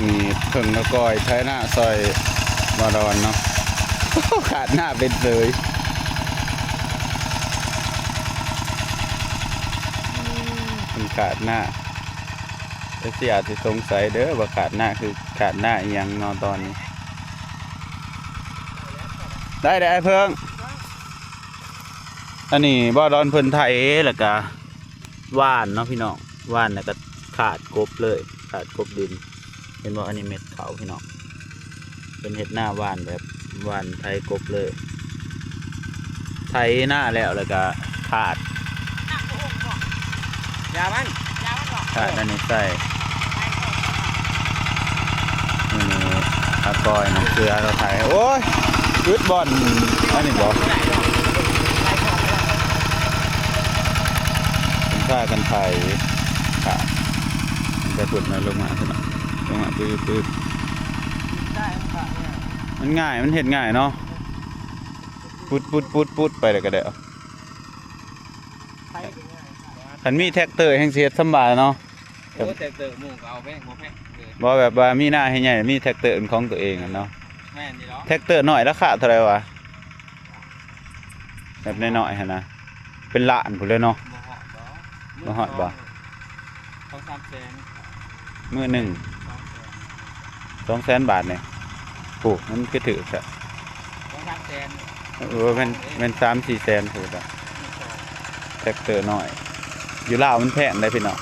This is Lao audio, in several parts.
ນີ້ເພິ່ງກະກອຍໄຖນາຊ່ອຍບ່າວດອນເນາະ. ຂາດໜ້າເປັນເສີຍ ເພິ່ນຂາດໜ້າ. ເອັຟຊີອາດຊິສົງໄສເດີວ່າຂາດໜ້າຄືຂາດໜ້າອີ່ຫຍັງເນາະຕອນນີ້. ໄດ້ເດີອ້າຍເພິ່ງ. ອັນນີ້ບ່າວດອນເພິ່ນໄຖ ແລ້ວກະຫວ່ານເນາະພີ່ນ້ອງ, ຫວ່ານແລ້ວກະຂາດກົບເລີຍ ຂາດກົບດິນ. ເຫັນບໍ່? ອັນນີ້ເມັດເຂົ້າພີ່ນ້ອງ. ເພິ່ນເຮັດນາຫວ່ານແບບຫວ່ານໄຖກົບເລີຍ. ໄຖນາແລ້ວ ແລ້ວກະຂາດ ຢາມັນ ຢາມັນບໍ່? ຂາດອັນນີ້ໃສ່. ມື້ນີ້ອາກອຍນຳເສືອລາວໄຖ. ໂອ້ຍ ອຶດບ່ອນອັນນີ້ບໍ່? ເພິ່ນພາກັນໄຖ ຂາດ. ແຕ່ພຸ້ນນະ ລົງມາພຸ້ນນະ ລົງມາປຶບໆ. ມັນງ່າຍ ມັນເຮັດງ່າຍເນາະ. ປຸດໆໆໆ ໄປແລ້ວກະໄດ້. ຄັນມີແທັກເຕີແຮ່ງຊິເຮັດສຳບາຍເນາະ. ໂອ້ ແທັກເຕີໝູ່ກະເອົາແພງບໍ່ແພງເລີຍ. ບໍ່ ແບບວ່າມີນາໃຫ້ໃຫຍ່ ມີແທັກເຕີເປັນຂອງຕົວເອງຫັ້ນເນາະ. ແມ່ນຢູ່ດອກ. ແທັກເຕີນ້ອຍລາຄາເທົ່າໃດວະ? ແບບນ້ອຍໆຫັ້ນນະ ເປັນລ້ານພຸ້ນເລີຍເນາະ. ບໍ່ຮອດດອກ. ບໍ່ຮອດບໍ່? ສອງສາມແສນ ມື້ໜຶ່ງ ສອງແສນ ສອງແສນບາດນີ້. ໂອ້ ມັນຄືຖືກແທ້. ສອງສາມແສນ ເອີ ແມ່ນ ແມ່ນສາມສີ່ແສນພຸ້ນລະ. ແທັກເຕີນ້ອຍ ຢູ່ລາວມັນແພງເດ້ພີ່ນ້ອງ.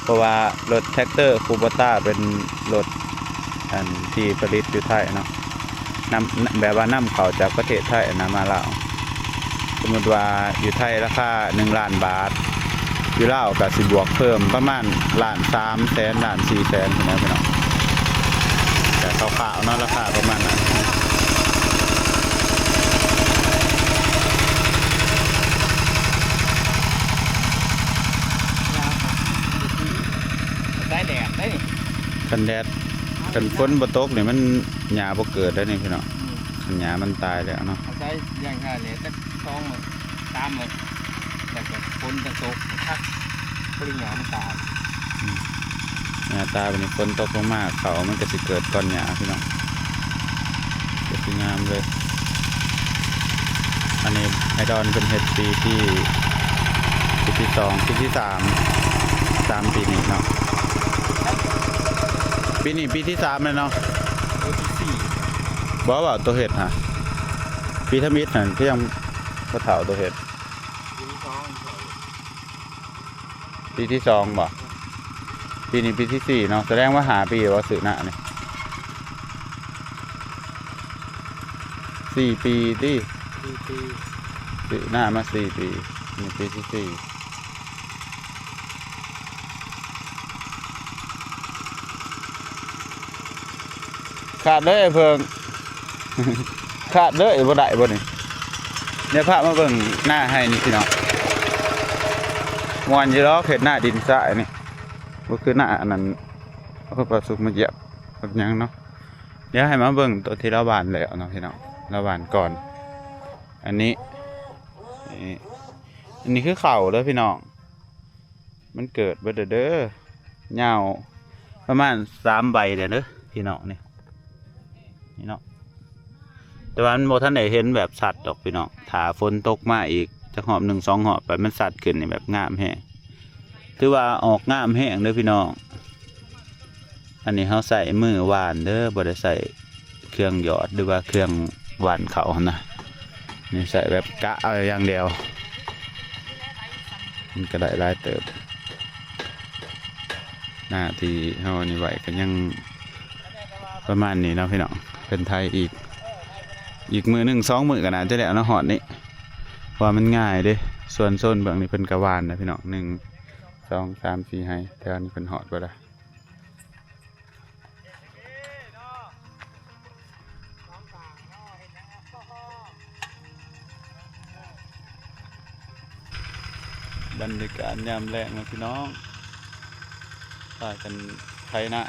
ເພາະວ່າລົດແທັກເຕີຄູໂບຕ້າເປັນລົດ ອັນທີ່ຜະລິດຢູ່ໄທເນາະ, ນຳ ແບບວ່ານຳເຂົ້າຈາກປະເທດໄທນະມາລາວ. ສົມມຸດວ່າຢູ່ໄທລາຄາໜຶ່ງລ້ານບາດ, ຢູ່ລາວກະຊິບວກເພີ່ມປະມານລ້ານສາມແສນ ລ້ານສີ່ແສນພຸ້ນແຫຼະພີ່ນ້ອງ. ແຕ່ຄ່າວໆເນາະ ລາຄາປະມານນັ້ນ. ສາຍແດດໄດ໋ນີ້. ຄັນແດດ ຄັນຝົນບໍ່ຕົກນີ້ມັນ ຫຍ້າບໍ່ເກີດແລ້ວນີ້ພີ່ນ້ອງ. ອືມ ຫຍ້າມັນຕາຍແລ້ວເນາະ. ອາໄສຢ່າງນັ້ນແຫຼະ ຈັກສອງມື້ສາມມື້ ແລ້ວກໍຝົນຈັງຕົກຄັກ ປະລິຫຍ້າມັນຕາຍ. ອືມ ຫຍ້າຕາຍ ບາດນີ້ຝົນຕົກລົງມາ ເຂົ້າມັນກໍຊິເກີດກ່ອນຫຍ້າພີ່ນ້ອງ, ກໍຊິງາມເລີຍ. ອັນນີ້ໄອ້ດອນເພິ່ນເຮັດປີທີ່ ປີທີສອງ ປີທີສາມ ສາມປີນີ້ເນາະ. ປີນີ້ປີທີສາມແລ້ວເນາະ. ເອີ ທີສີ່ ບໍ່ ວ່າໂຕເຮັດຫະ ປີທຳອິດຫັ້ນຄືຍັງບໍ່ເຖົ້າໂຕເຮັດ. ປີທີສອງ ປີທີສອງບໍ່? ປີນີ້ປີທີສີ່ເນາະ. ສະແດງວ່າຫ້າປີບໍ່ຊື້ນານີ້? ສີ່ປີຕິ? ສີ່ປີ ຊື້ນາມາສີ່ປີ ນີ້ປີທີສີ່. ຂາດເລີຍເພິ່ງ ຂາດເລີຍ ບໍ່ໄດ້ບໍ່ນີ້. ດຽວພາມາເບິ່ງນາໄຮ່ນີ້ພີ່ນ້ອງ, ມ່ວນຢູ່ດອກ ເຮັດນາດິນຊາຍນີ້ ບໍ່ຄືນາອັນນັ້ນ. ເອົາປາສຸກມາຢຽບ ບັກຫຍັງເນາະ. ດຽວໃຫ້ມາເບິ່ງໂຕທີ່ລາວຫວ່ານແລ້ວເນາະພີ່ນ້ອງ, ລາວຫວ່ານກ່ອນ. ອັນນີ້ ນີ້ ອັນນີ້ຄືເຂົ້າເດີພີ່ນ້ອງ. ມັນເກີດເບິດແລ້ວເດີ ຍາວປະມານສາມໃບແລ້ວເດີພີ່ນ້ອງນີ້ ນີ້ເນາະ. ແຕ່ວ່າມັນບໍ່ທັນໄດ້ເຫັນແບບຊັດດອກພີ່ນ້ອງ, ຖ້າຝົນຕົກມາອີກຈັກຮອບໜຶ່ງສອງຮອບໄປ ມັນຊັດຂຶ້ນນີ້ແບບງາມແຮງ, ຖືວ່າອອກງາມແຮງເດີພີ່ນ້ອງ. ອັນນີ້ເຮົາໃຊ້ມືຫວ່ານເດີ ບໍ່ໄດ້ໃຊ້ເຄື່ອງຢອດ ຫຼືວ່າເຄື່ອງຫວ່ານເຂົ້າຫັ້ນນະ. ນີ້ໃຊ້ແບບກະເອົາຢ່າງດຽວ ມັນກໍໄດ້ຫຼາຍເຕີບ. ໜ້າທີ່ເຮົາອັນນີ້ໄວ້ກໍຍັງປະມານນີ້ເນາະພີ່ນ້ອງ, ເພິ່ນໄຖອີກ ອີກມື້ໜຶ່ງສອງມື້ກໍໜ້າຈະແລ້ວເນາະ ຮອດນີ້ ເພາະວ່າມັນງ່າຍເດ້. ສ່ວນໂຊນເບື້ອງນີ້ເພິ່ນກໍຫວ່ານນະພີ່ນ້ອງ, ໜຶ່ງ ສອງ ສາມ ສີ່ ໄຮ່ ແຖວນີ້ເພິ່ນຮອດບໍ່ລະ? ບັນຍາກາດຍາມແລງເນາະພີ່ນ້ອງ, ພາກັນໄຖນາ.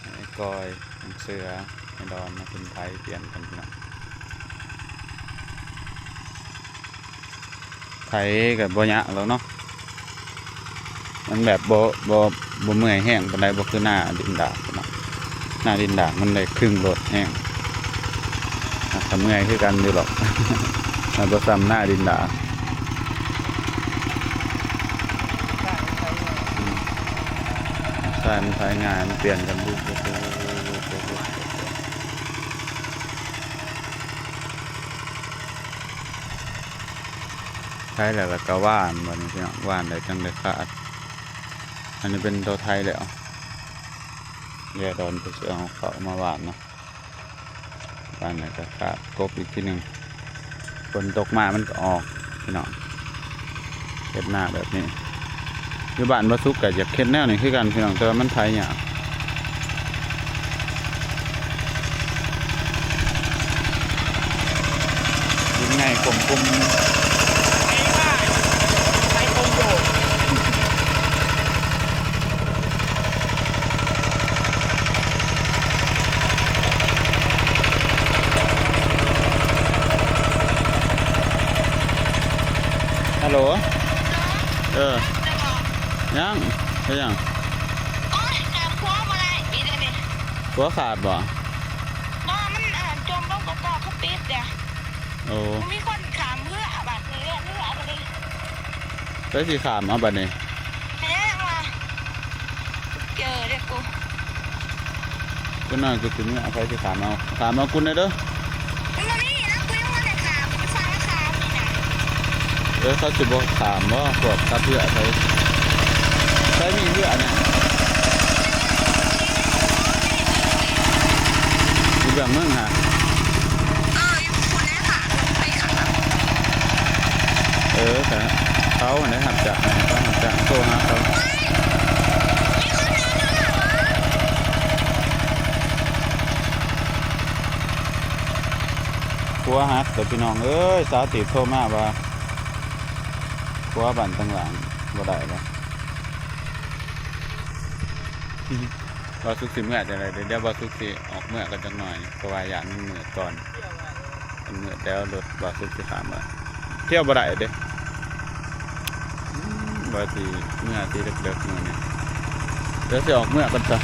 ໄອ້ກອຍ ໄອ້ເສືອ ໄອ້ດອນມາຂຶ້ນໄຖປ່ຽນກັນພີ່ນ້ອງ. ໄຖກໍບໍ່ຍາກດອກເນາະ, ມັນແບບບໍ່ ບໍ່ ບໍ່ເມື່ອຍແຮງປານໃດ, ບໍ່ຄືນາດິນດາດ. ໜ້າດິນດາກມັນໄດ້ຄຶ່ງລົດແຮງ ມັນກະເມື່ອຍຄືກັນຢູ່ດອກ ມັນບໍ່ສ່ຳໜ້າດິນດາກ. ຊາຍມັນໄຖງ່າຍ ມັນປ່ຽນກັນ ໄຖແລ້ວລະກະຫວ່ານ ບາດນີ້ພີ່ນ້ອງ ຫວ່ານແລ້ວຈັ່ງໄດ້ຄາດ. ອັນນີ້ເປັນໂຕໄຖແລ້ວ ແລດອນເພິ່ນຊິເອົາເຂົ້າມາຫວ່ານເນາະ ຫວ່ານແລ້ວກະຄາດກົບອີກທີໜຶ່ງ. ຝົນຕົກມາມັນກະອອກພີ່ນ້ອງ ເຮັດນາແບບນີ້. ຢູ່ບ້ານບ່າວສຸກກະຢາກເຮັດແນວນີ້ຄືກັນພີ່ນ້ອງ ແຕ່ວ່າມັນໄຖຍາກ. ດິນໃຫຍ່ກົມກຸມ ຮັລໂຫຼ ເອີ ຍັງ ເຮັດຫຍັງ? ໂອ້ຍ ຂ້າມຂົວບໍ່ໄດ້ອີກເດນີ້ ຂົວຂາດບໍ່? ບໍ່ ມັນ ອັນນັ້ນ ຈົມລົງກອກໆ ເຂົາປິດເດ. ໂອ້ ບໍ່ມີຄົນຂ້າມເຮືອ ບາດນີ້ ເຮືອ ເຮືອ ບາດນີ້ ໃຜຊິຂ້າມເອົາບາດນີ້? ແມ່ນຫຍັງວະ ເຈີເດ້ກູ ກູນ້ອຍກູຊິເມືອ ໃຜຊິຂ້າມເອົາ? ຂ້າມເອົາກູແດ່ເດີ. ມັນບໍ່ມີນະ ກູຍັງບໍ່ໄດ້ຂ້າມ ມັນສ້າງຂ້າມນີ້ນະ. ເອີ ເຂົາຊິບໍ່ຂ້າມບໍ່ ພວກຂັບເຮືອໄປ? ໃສມີເຮືອນະ? ຢູ່ເບື້ອງເມືອງຫະ? ເອີ ຢູ່ພຸ້ນແຫຼະ ຂ້າມລົງໄປຂ້າມ. ເອີ ກະເຂົາຫັ້ນແຫຼະຮັບຈ້າງ ເຂົາຮັບຈ້າງ ໂທຫາເຂົາ. ຂົວຫັກເດີພີ່ນ້ອງເອີຍ ສາວຕີບໂທມາວ່າ ຂົວບ້ານຕັງຫຼາງບໍ່ໄດ້ແລ້ວ. ບ່າວສຸກຊິເມືອຈັ່ງໃດເດ ດຽວບ່າວສຸກຊິອອກເມືອກ່ອນຈັກໜ້ອຍ ເພາະວ່າຢ້ານມັນມືດກ່ອນ ມັນມືດແລ້ວລົດບ່າວສຸກຊິຂ້າມບໍ່ໄດ້ ທ່ຽວບໍ່ໄດ້ເດ້. ອືມ ວ່າຊິເມືອຊິເດິກໆ ມື້ນີ້ ດຽວຊິອອກເມືອກ່ອນຊະ.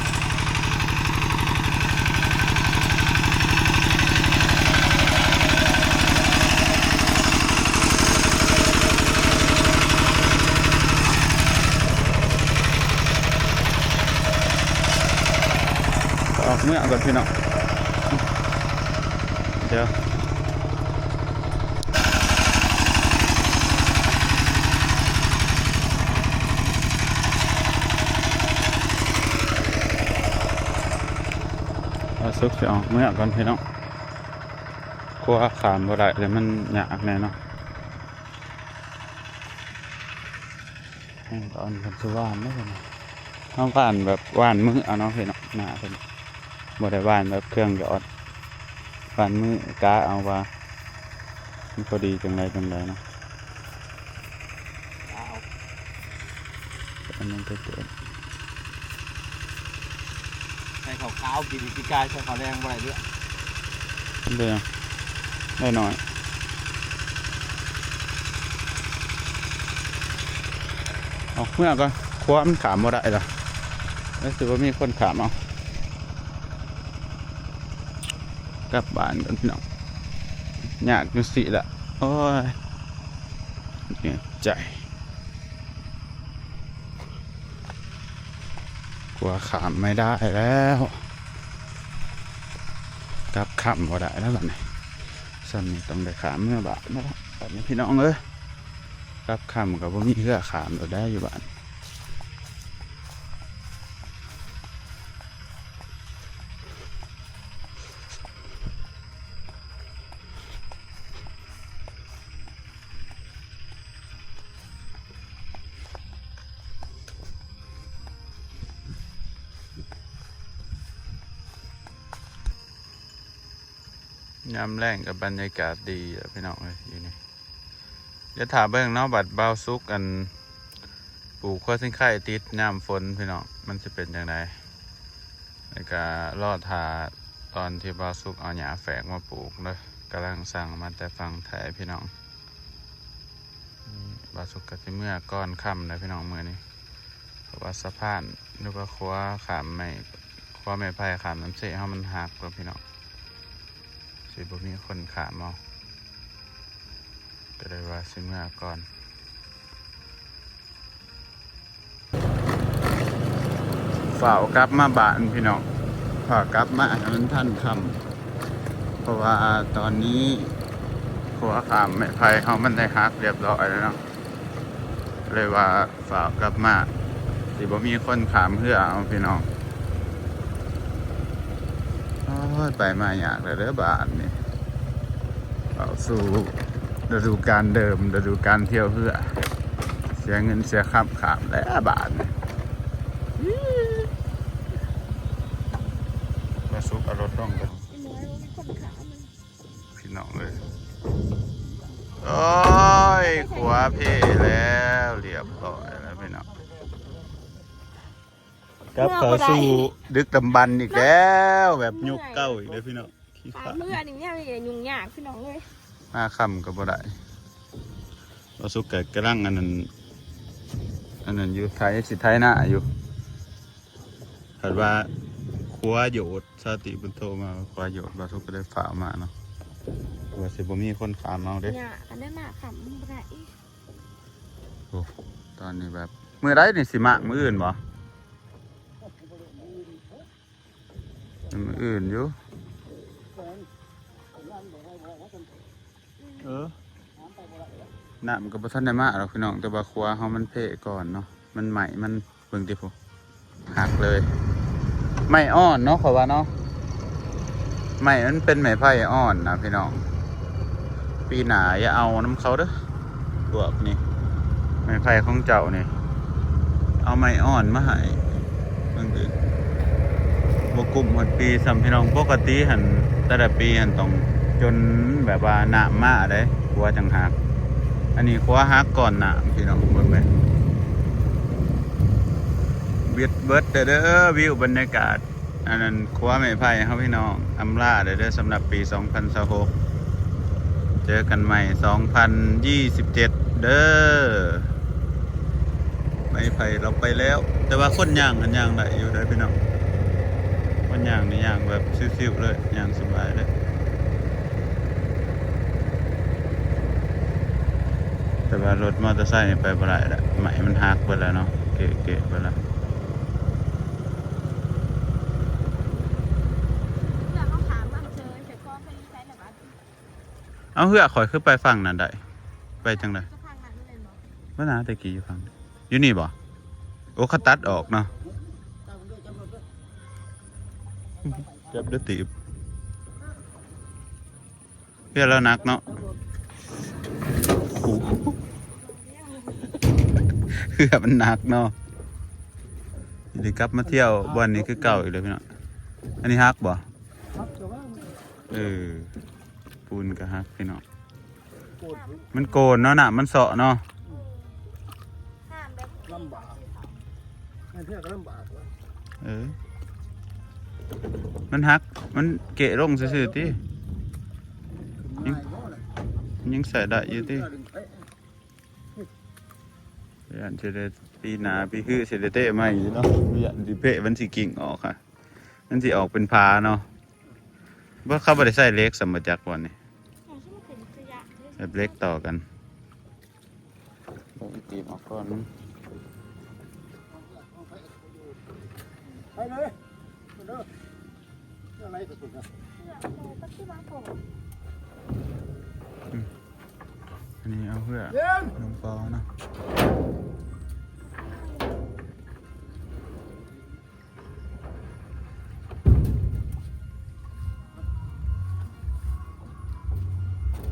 ອອກເມືອກ່ອນພີ່ນ້ອງ ດຽວ ບ່າວສຸກຊິອອກເມືອກ່ອນພີ່ນ້ອງ ຂົວຂ້າມບໍ່ໄດ້ ແລ້ວມັນຍາກແນ່ເນາະ. ແມ່ນຕອນເພິ່ນຊິຫວ່ານເດ້ ເຮົາຫວ່ານແບບຫວ່ານມືເອົາເນາະພີ່ນ້ອງ ໜ້າເພິ່ນ ບໍ່ໄດ້ຫວ່ານແບບເຄື່ອງຢອດ ຫວ່ານມືກະເອົາວ່າມັນພໍດີຈັ່ງໃດຈັ່ງໃດເນາະ. ອັນນັ້ນກໍເກີດ ໃສ່ເຂົ້າຂາວກິນ ປີກາຍໃສ່ເຂົ້າແດງບໍ່ໄດ້ເດ້. ເປັນຫຍັງ? ໄດ້ໜ້ອຍ. ເອົາ ເມືອກ່ອນ ຂົວມັນຂ້າມບໍ່ໄດ້ລະ ແລ້ວຊິບໍ່ມີຄົນຂ້າມເອົາ. ກັບບ້ານກ່ອນພີ່ນ້ອງ ຍາກຈັ່ງຊີ້ລະ ໂອ້ຍ ເໜື່ອຍໃຈ. ກົວຂ້າມໄມ່ໄດ້ແລ້ວ ກັບຄ່ຳບໍ່ໄດ້ແລ້ວບັດນີ້ ສ່ຳນີ້ຕ້ອງໄດ້ຂ້າມເມືອບ້ານແລ້ວບັດນີ້ພີ່ນ້ອງເອີຍ ກັບຄ່ຳກໍບໍ່ມີເຮືອຂ້າມແລ້ວໄດ໋ຢູ່ບ້ານ. ຍາມແລ້ງກໍບັນຍາກາດດີແຫຼະພີ່ນ້ອງເອີຍ ຢູ່ນີ້ ດຽວຖ້າເບິ່ງເນາະ ບັດບ່າວສຸກ ອັນ ປູກຄົວຊິງໄຄຕິດຍາມຝົນພີ່ນ້ອງ ມັນຊິເປັນຈັ່ງໃດ ແລ້ວກະລໍຖ້າຕອນທີ່ບ່າວສຸກເອົາຫຍ້າແຝກມາປູກເດີ ກຳລັງສັ່ງມາແຕ່ຝັ່ງໄທພີ່ນ້ອງ. ບ່າວສຸກກໍຊິເມືອກ່ອນຄ່ຳແລ້ວພີ່ນ້ອງມື້ນີ້ ເພາະວ່າສະພານ ຫຼືວ່າຂົວຂ້າມໄມ້ ຂົ ວ່າໄມ້ໄຜ່ຂ້າມນ້ຳເຊເຮົາມັນຫັກເນາະພີ່ນ້ອງ ຊິບໍ່ມີຄົນຂ້າມເອົາ ກໍເລີຍວ່າຊິເມືອກ່ອນ. ຟ້າວກັບມາບ້ານພີ່ນ້ອງ ຟ້າວກັບມາໃຫ້ມັນທັນຄ່ຳ ເພາະວ່າຕອນນີ້ຂົວຂ້າມໄມ້ໄຜ່ເຮົາມັນໄດ້ຫັກຮຽບຮ້ອຍແລ້ວເນາະ ເລີຍວ່າຟ້າວກັບມາ ຊິບໍ່ມີຄົນຂ້າມເຮືອເອົາພີ່ນ້ອງ. ໂອ້ຍ ໄປມາຍາກແລ້ວເດີບາດນີ້ ເຂົ້າສູ່ລະດູການເດີມ ລະດູການທ່ຽວເຮືອ ເສຍເງິນເສຍຄຳຂ້າມແລ້ວບາດນີ້. ມາສຸກເອົາລົດລົງກ່ອນ ອີ່ໝວຍບໍ່ມີຄົນຂ້າມ ພີ່ນ້ອງເອີຍ. ໂອ້ຍ ຂົວເພແລ້ວ ຮຽບຮ້ອຍແລ້ວພີ່ນ້ອງ ກັບເຂົ້າສູ່ດຶກດຳບັນອີກແລ້ວ ແບບຍຸກເກົ່າອີກເດ້ພີ່ນ້ອງ. ຂີ້ຄ້ານ ເມືອນີ້ຍັງຫຍຸ້ງຍາກພີ່ນ້ອງເອີຍ ມາຄ່ຳກໍບໍ່ໄດ້. ບ່າວສຸກກໍກຳລັງອັນນັ້ນ ອັນນັ້ນຢູ່ ໄຖ ຊິໄຖນາຢູ່ ຄັນວ່າຂົວໂຍດ ຊາວຕິເພິ່ນໂທມາວ່າຂົວໂຍດ ບ່າວສຸກກໍໄດ້ຟ້າວມາເນາະ ວ່າຊິບໍ່ມີຄົນຂ້າມເອົາເດ້. ຍາກ ອັນນັ້ນມາຄ່ຳບໍ່ໄດ້. ໂອ້ ຕອນນີ້ແບບ ມື້ໃດນີ້ ຊິມາມື້ອື່ນບໍ່? ມື້ອື່ນຢູ່ ເອີ ນ້ຳກໍບໍ່ທັນໄດ້ມາດອກພີ່ນ້ອງ ແຕ່ວ່າຂົວເຮົາມັນເພກ່ອນເນາະ ມັນໄໝ້ ມັນ ເບິ່ງຕິພຸ້ນ ຫັກເລີຍ. ໄມ້ອ່ອນເນາະ ຂ້ອຍວ່າເນາະ ໄມ້ມັນເປັນໄມ້ໄຜ່ອ່ອນນະພີ່ນ້ອງ. ປີໜ້າຢ່າເອົານຳເຂົາເດີ ພວກນີ້ ໄມ້ໄຜ່ຂອງເຈົ້ານີ້ ເອົາໄມ້ອ່ອນມາໃຫ້ເບິ່ງຕິ ບໍ່ກຸ້ມຮອດປີຊ້ຳພີ່ນ້ອງ. ປົກກະຕິຫັ້ນ ແຕ່ລະປີຫັ້ນຕ້ອງຈົນແບບວ່ານ້ຳມາເດ້ ຂົວຈັ່ງຫັກ. ອັນນີ້ຂົວຫັກກ່ອນນ້ຳພີ່ນ້ອງ ເບິ່ງແມະ ເບິດເບິດເດີ ວິວບັນຍາກາດ ອັນນັ້ນຂົວໄມ້ໄຜ່ເຮົາພີ່ນ້ອງ ອຳລາໄດ້ເດີ ສຳລັບປີສອງພັນຊາວຫົກ ເຈີກັນໃໝ່ສອງພັນຊາວເຈັດເດີ. ໄມ້ໄຜ່ລາວໄປແລ້ວ ແຕ່ວ່າຄົນຍ່າງຫັ້ນຍ່າງໄດ້ຢູ່ເດີພີ່ນ້ອງ ຄົນຍ່າງນີ້ຍ່າງແບບຊິວໆເລີຍ ຍ່າງສະບາຍເລີຍ. ແຕ່ວ່າລົດມໍເຕີໄຊນີ້ໄປບໍ່ໄດ້ລະ ໄມ້ມັນຫັກເບິດແລ້ວເນາະ ເກະເກະເບິດແລ້ວ. ເອົາ ເຮືອຂ້ອຍຄືໄປຝັ່ງນັ້ນໄດ້ ໄປຈັ່ງໃດ? ບໍ່ນາ ແຕ່ກີ້ຢູ່ຝັ່ງ ຢູ່ນີ້ບໍ່? ໂອ້ ເຂົາຕັດອອກເນາະ ຈັບໄດ້ຕີບ. ເຮືອລາວໜັກເນາະ ໂອ້ ເຮືອມັນໜັກເນາະ. ຊິໄດ້ກັບມາທ່ຽວບ່ອນນີ້ຄືເກົ່າອີກແລ້ວພີ່ນ້ອງ. ອັນນີ້ຫັກບໍ່? ເອີ ປູນກໍຫັກພີ່ນ້ອງ ມັນໂກນເນາະ ນ້ຳມັນເຊາະເນາະ. ລຳບາກ ແມ່ນແທ້ກໍລຳບາກ. ເອີ ມັນຫັກ ມັນເກະລົງຊື່ໆຕິ ຍັງ ຍັງໃຊ້ໄດ້ຢູ່ຕິ. ຢ້ານຊິໄດ້ ປີໜ້າປີຮືຊິໄດ້ເຕະໃໝ່ຢູ່ເນາະ ຢ້ານຊິເພ ມັນຊິກິ້ງອອກ ມັນຊິອອກເປັນຜາເນາະ. ບໍ່ ເຂົາບໍ່ໄດ້ໃຊ້ເຫຼັກຊ້ຳບໍ່ຈັກບ່ອນນີ້ ແບບເຫຼັກຕໍ່ກັນ. ເບິ່ງຕີບອອກກ່ອນ ໄປເລີຍ ໄປເດີ ອືມ ອັນນີ້ເອົາເຮືອ ເຢັນ ລົງຕໍ່ເນາະ.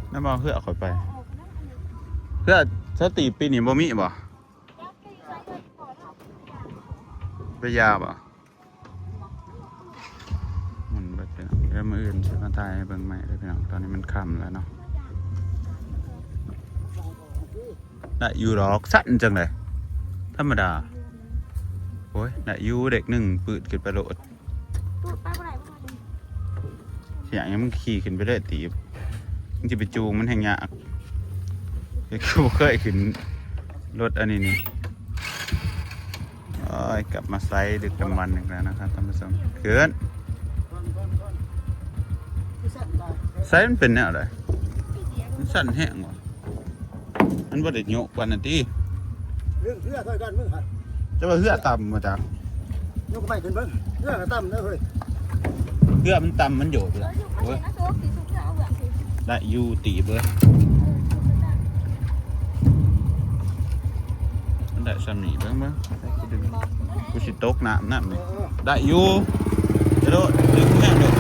ແລ້ວບໍ່ເຮືອຂ້ອຍໄປ ເຮືອສະຕີບປີນີ້ບໍ່ມີບໍ່? ໄປຢາບໍ່? ໝູນເບິດພີ່ນ້ອງ ດຽວມື້ອື່ນຊິມາຖ່າຍໃຫ້ເບິ່ງໃໝ່ເດີພີ່ນ້ອງ. ຕອນນີ້ມັນຄ່ຳແລ້ວເນາະ ໄດ້ຢູ່ດອກ ສັ້ນຈັ່ງໃດ ທຳມະດາ. ໂອ້ຍ ໄດ້ຢູ່ ເດັກໜຶ່ງ ປືດຂຶ້ນໄປໂລດ. ຕູດໄປບໍ່ໄດ້ບໍ່ໄດ້ ຊິຫຍັງ ຍັງ ມຶງຂີ່ຂຶ້ນໄປເລີຍຕີບ ມຶງຊິໄປຈູງມັນແຮ່ງຍາກ ເດັກບໍ່ເຄີຍຂຶ້ນລົດອັນນີ້ນີ້. ເອີ ໂອ້ຍ ກັບມາໃສ່ດຶກດຳບັນອີກແລ້ວນະຄັບທ່ານຜູ້ຊົມ. ຂຶ້ນ ໃສ່ມັນເປັນແນວໃດ? ມັນສັ່ນແຮງຫວາ? ມັນບໍ່ໄດ້ໂຍກປານນັ້ນຕິ? ເລື່ອງເຮືອຊ່ອຍກັນເບິ່ງຫັ້ນ ແຕ່ວ່າເຮືອຕ່ຳບໍ່ຈັກ. ຍົກໄມ້ຂຶ້ນເບິ່ງ ເຮືອກໍຕ່ຳເດີເຮີ້ຍ. ເຮືອມັນຕ່ຳ ມັນໂຍກເລີຍ. ໂອ້ຍ ໄດ້ຢູ່ຕີບເອີຍ. ມັນໄດ້ຊ່ຳນີ້ ເບິ່ງ ເບິ່ງ ກູຊິຕົກນ້ຳ ນ້ຳນີ້ ໄດ້ຢູ່. ກະໂດດ ດຶງແຮງໂດດ.